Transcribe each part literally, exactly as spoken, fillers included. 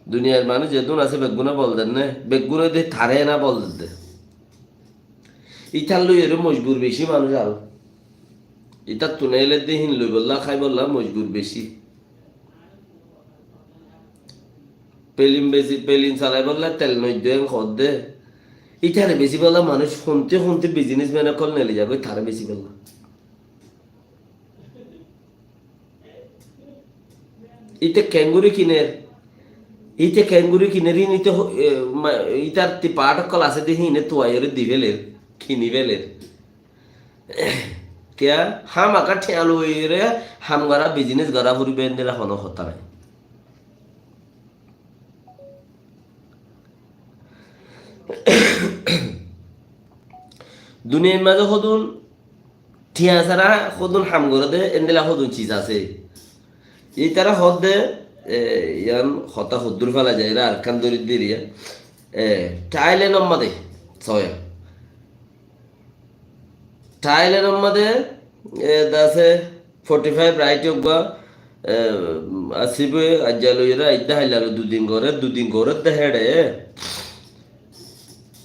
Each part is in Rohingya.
Duniyair manúic zedún asé beggúne bol der né, beggúne de taré ná bol der de. Ítar loiyóre mojbur beci manúic aró. Ítar tún eledde hín loibolla, háibolla mojbur beci. Pelin beci, pelin salaibolla tel noidde en hoódde. Ítare becibolla manúic honte honte biznesmen ókkol neli zagói, taré becibolla. Íte kengori kiner? Íte kengori kiner? Hín íte ho-, e, ma-, ítar ti paáth ókkol asé de híne tuaiyóre di féler, kini féler. Kiyá? Hámaka thiañ loiyóre ham gorá, biznes gorá foribó, endilla honó hotá nái. Duniyair mazé hodún thiañ sára hodún ham goré de, endilla hodún ciz asé. Ítara hoódde, e, yián hotá hoddúr fela zaiyóre arekkán dóri diriya. E, Thailand or mazé, soya. Thailand or mazé, e, de asé, forty five right uggúa, e, asibói, aijja loiyóre, aijja hailla loi dudin goré, dudin goré de héçe.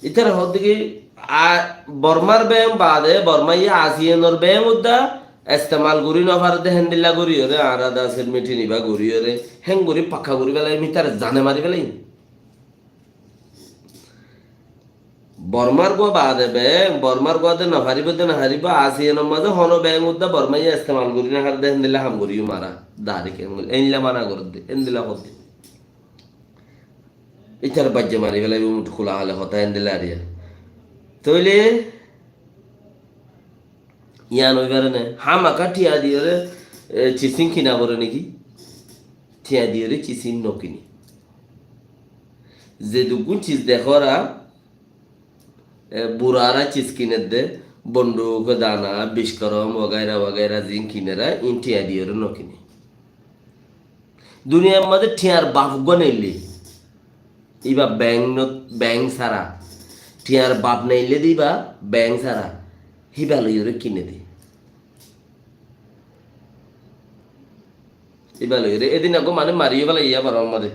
Ítara hoódde ki, a, Bormar beng baade, Bormaye ASEAN or beng udda estemal gorí nofaré de héndilla goríyoré, añára de asé mitin ibá goríyoré, héngori pakka gorí felaiyum, ítare zane mari felaiyum. Bormar gua baade beng, Bormar gua de nofaribó de nofaribó, ASEAN or mazé honó beng udda Bormaye estemal gorí nofaré de héndilla ham goríyum añára. Darik engol, éilla mana gorédde, héndilla hoódde. Ítar baijja mari felaibó, mut kula hale hotá héndilla ariya. Tóile yián ói fare né? Hámaka thiañ diyóre, e, cisín kina foré néki? Thiañ diyóre cisín nokini. Zedukkún cis dekóra, e, burara cis kinédde, bonduk, dana, bickorom, wagaira wagaira zin kinera, in thiañ diyóre nokini. Duniyair mazé thiañr baf uggúa neille, íba beng not-, beng sára. Thiañr baf neille de íba beng sára. Híba loiyóre kine de. Íba loiyóre. Edin eggúa manúic mariyó félaiye Bormar mazé.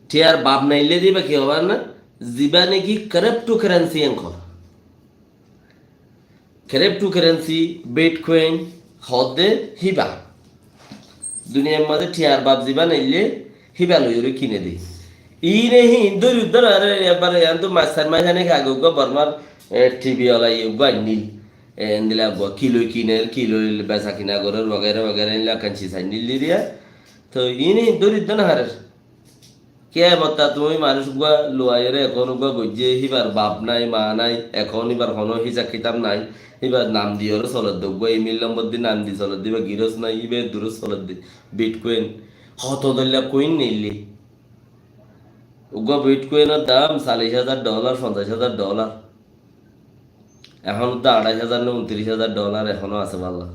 Thiañr baf neille de íba ki hoór na? Zibá néki cryptocurrency en hoór. Cryptocurrency, Bitcoin, hoódde híba. Duniyair mazé thiañr baf zibá neille, híba loiyóre kine de. Iíne híin dóri uddá nofaré, ebbar yián to mac sair mac hánek age uggúa Bormar, e, T V ola iye uggúa ainnil. E, endilla uggúa kiloi kiner, kiloi besa kina gorer, wagaira wagaira endilla ekkán cis ainnil diriya. Toi iíne híin dóri uddá nofarér. Kiyamot ot tuñí manúic uggúa luwaiyóre ekón uggúa goijjé, híbar baf nái, maa nái, ekón híbar honó hísab kitab nái, híbar nam diyóre soledde, uggúa email nombor di nam di soledde, híba girós nái, híba durós soledde, Bitcoin. Hoto dóilla coin neille. Uggúa Bitcoin or dam callic házar dholar, fonzaic házar dholar. Ehón to añçaic házar né untiric házar dholar ehóno asé bálla.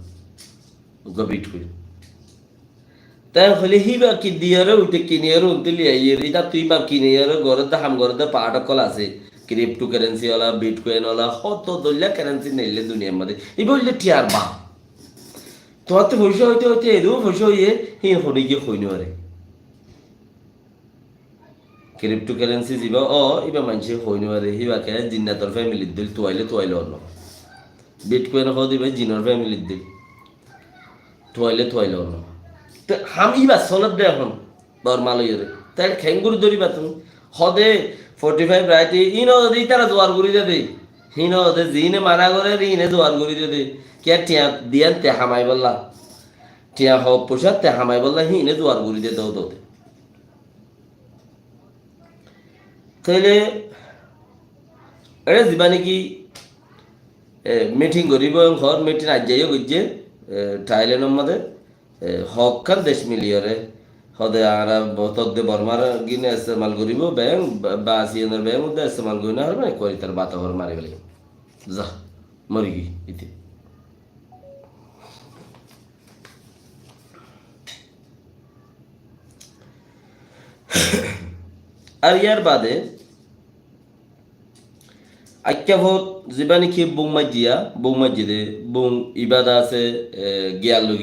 Uggúa Bitcoin. Te hoilé híba ki diyóre uite kiniyóre unti liyaiyóre, ítattú híba kiniyóre gorédde ham gorédde paáth ókkol asé. Cryptocurrency ola, Bitcoin ola, hoto dóilla currency neille duniyair mazé. Íba óilde thiañr baf. Tuáñttú foicá óite óite edún foicá óiye, híin hone giyé hoi nofaré. Cryptocurrency zibá ó, íba maincé hoi nofaré, híba ke jinnator family dil tuaile tuaile onno. Bitcoin hoó de íba jinor family dil tuaile tuaile onno. Te ham íba soledde ehón, Borma loiyóre. Te kengori dóriba tuñí? Hoó de forty five right, ín hoó de ítara zuar gorí de de. Hín hoó de zine mana gorer, íne zuar gorí de de. Kiyá thiañ diyan te hamaibolla. Thiañ hoó poicá te hamaibolla, híne zuar gorí de de de. Tóile eçé zibá néki, e, mitin goríbou, hoór mitin aijja yó goijjé, e, Thailand or mazé, e, hokkán dec miliyóre, hoó de añára bo-, todde Bormar gín estemal goríbou, beng, ba, ba ASEAN or beng udde estemal gorí no faribó, ekkuwar ítar bata hoór mari félai. Za, mori giyé íte. Ar yar bade aikká fot zibá néki bung maijjiya, bung maijjé de, bung ibá de asé, e, giyar loi